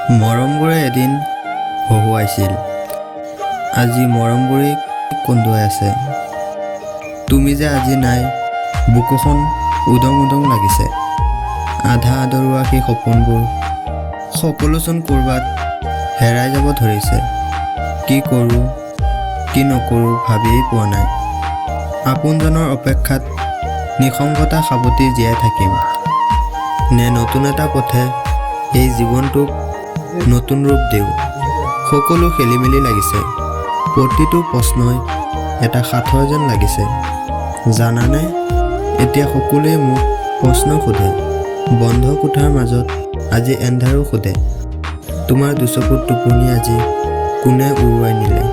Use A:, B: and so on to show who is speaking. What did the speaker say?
A: মৰমবোৰে এদিন হহুৱাইছিল, আজি মৰমবোৰেই কন্দুৱাই আছে। তুমি যে আজি নাই, বুকুখন উদং উদং লাগিছে। আধা আধৰুৱা সেই সপোনবোৰ সকলোচোন ক'ৰবাত হেৰাই যাব ধৰিছে। কি কৰোঁ কি নকৰোঁ ভাবিয়েই পোৱা নাই। আপোনজনৰ অপেক্ষাত নিসংগতা সাৱটি জীয়াই থাকিম নে নতুন এটা পথে এই জীৱনটোক নতুন ৰূপ দিওঁ, সকলো খেলি মেলি লাগিছে। প্ৰতিটো প্ৰশ্নই এটা সাঁথৰ যেন লাগিছে। জানানে, এতিয়া সকলোৱে মোক প্ৰশ্ন সোধে। বন্ধ কোঠাৰ মাজত আজি এন্ধাৰো সোধে, তোমাৰ দুচকুত টোপনি আজি কোনে উৰুৱাই নিলে?